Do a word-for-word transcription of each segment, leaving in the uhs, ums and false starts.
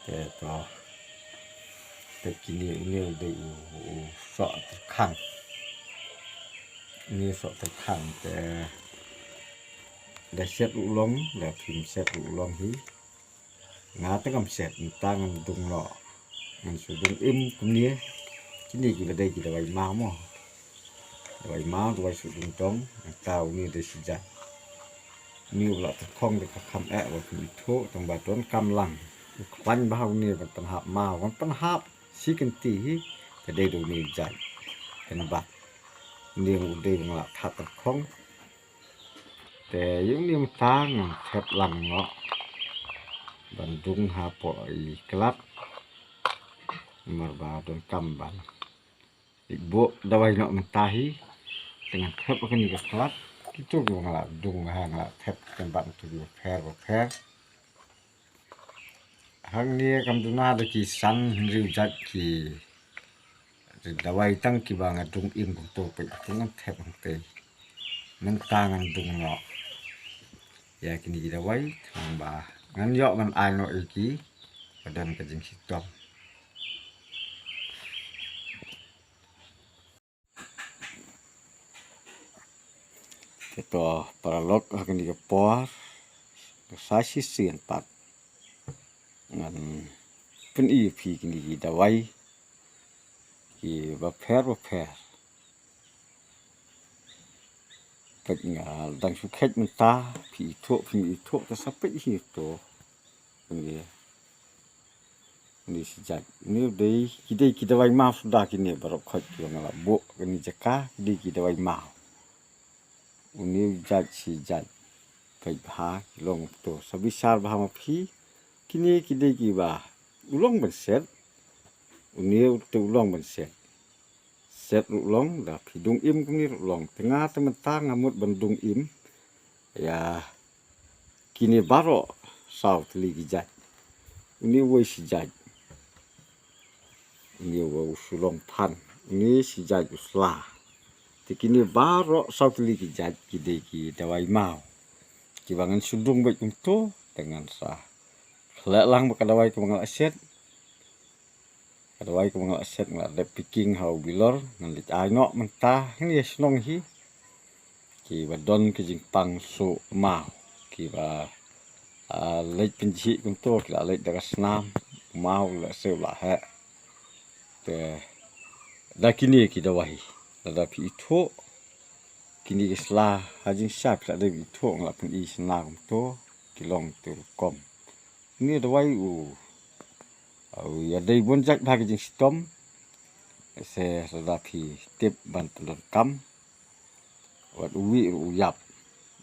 Te to, te kine une u dei u, u soh tyrkhang. Une u soh tyrkhang te da set ruh long, da phim set ruh long hi. Nga te kam set, mynta ngan dung noh. Ngan shu dung im kumne. Kine kiba dei ki dawai maw mo. Dawai maw, dawai shu dung tong. Mynta une dei shi jait. Une u la tyrkhong da ka kham eh, wa phim ithuh, tang ba donkam lang. U khlaiñ bha une ban pynhap maw, ban pynhap shi kynti hi. Ka dei da une u jait. Kan bat. Une u dei u la that tyrkhong. Te ïa une mynta ngan thep lang noh ban dung hapoh i klat. Namar ba donkam ban i buh dawai noh mynta hi. Te ngan thep ha kane ka klat. Kito kiba nga la dung ha nga la thep kan ban tu kiba pher ba pher. Hangne kam duna da ki san hynriew jait ki dawai tang kiba nga dung im kumto peit, to ngan thep hangtei. Mynta ngan dung noh ïa kine ki dawai, tang ba ngan ïoh ban ai noh ïa ki ba don ka jingshitom. Te to paralok, ha kane ka por ka sa shisien pat ngan pyni ïa phi kine ki dawai kiba pher ba pher. Peit nga dang shu kheit mynta, phi ithuh, phi ithuh, te sa peit hi to. Kine, kine shi jait. Kine dei, ki dei ki dawai maw suda kine baroh khoit kiba nga la buh kane jaka, ki dei ki dawai maw. Une u jait shi jait. Peit bha ki long to. Sa bishar bha ma phi. Kine ki dei kiba u long ban set. Une u te u long ban set. Set ruh long, da phi dung im kumne ruh long. Te nga te mynta nga mut ban dung im ïa kine baroh saw tylli ki jait. Une uwei shi jait. Une uwei u shu long phan. Une shi jait u sla. Te kine baroh saw tylli ki jait ki dei ki dawai maw. Kiba ngan shu dung beit kumto, te ngan sa khleh lang bad ka dawai kaba nga la set. Ka dawai kaba nga la set nga la dep picking ha u bilor, ngan leit ai noh mynta hangne shnong hi. Kiba don ka jingpang suh maw, kiba, ah, leit pynjhieh kumto, ki la leit da ka snam, maw la siew la heh. Te da kine ki dawai, lada phi ithuh kine ki sla ha jingshisha, phi la dep ithuh, nga la pyni shynna kumto, ki long te rukom. Une u dawai u, u ïadei bun jait bha ki jingshitom. Te lada phi tip ban pyndonkam, wat uwei ruh u ïap.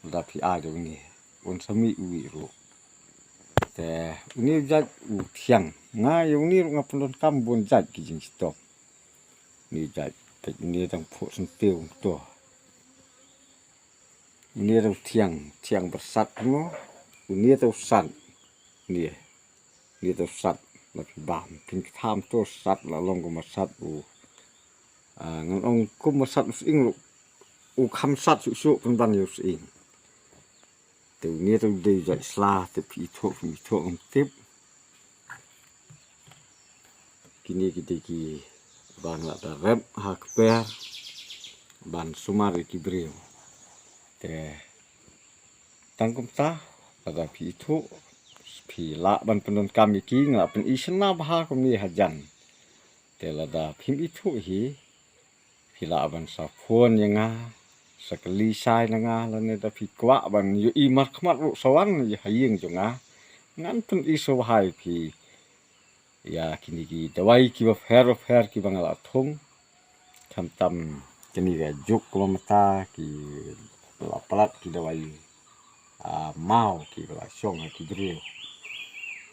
Lada phi ai da une, un sa mih uwei ruh. Te une u jait u thiang. Nga ïa une ruh nga pyndonkam bun jait ki jingshitom. Une u jait, peit une dang phuh syntiew to. Une u thiang, thiang byrsat mo. Une u sat. Une, une u sat. La phi bam, phin ktham to sat la long kum u sat u. Ah, ngan ong kum u sat u sying ruh. U kham sat shuh shuh pynban ïa u sying. Te une u dei u jait sla, te phi ithuh, phi ithuh ngam tip. Kine ki dei kiba nga la da rep ha kper ban sumar ïa ki briew. Te tang kumta, lada phi ithuh, phi lah ban pyndonkam ïa ki, nga la pyni shynna bha kumne hajan. Te lada phim ithuh hi, phi lah ban sa phone ïa nga, sa kylli shai na nga, lane da phi kwah ban ïohi markhmat ruh sa wan ïa ha ïing jong nga. Ngan pyni sngewbha ïa phi ïa kine ki dawai kiba pher ba pher kiba nga la thung. Khamtam kine ka juk kaba mynta ki la palat ki dawai, ah, maw kiba la shong ha ki briew.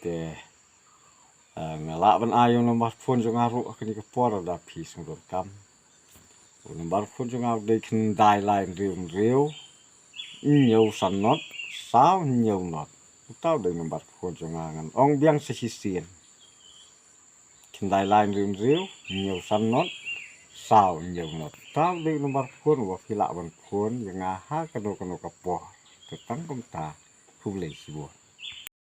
Te Ah, nga lah ban ai ïa u number phone jong nga ruh ha kane ka por lada phi sngewdonkam. U number phone jong nga u dei khyndai lai hynriew hynriew, hynñiew san not, saw hynñiew not. Uta u dei number phone jong nga, ngan ong biang sa shisien. Khyndai lai hynriew hynriew, hynñiew san not, saw hynñiew not. Uta u dei number phone uba phi lah ban phone ïa nga ha kano kano ka por. Te tang kumta, khublei shibun.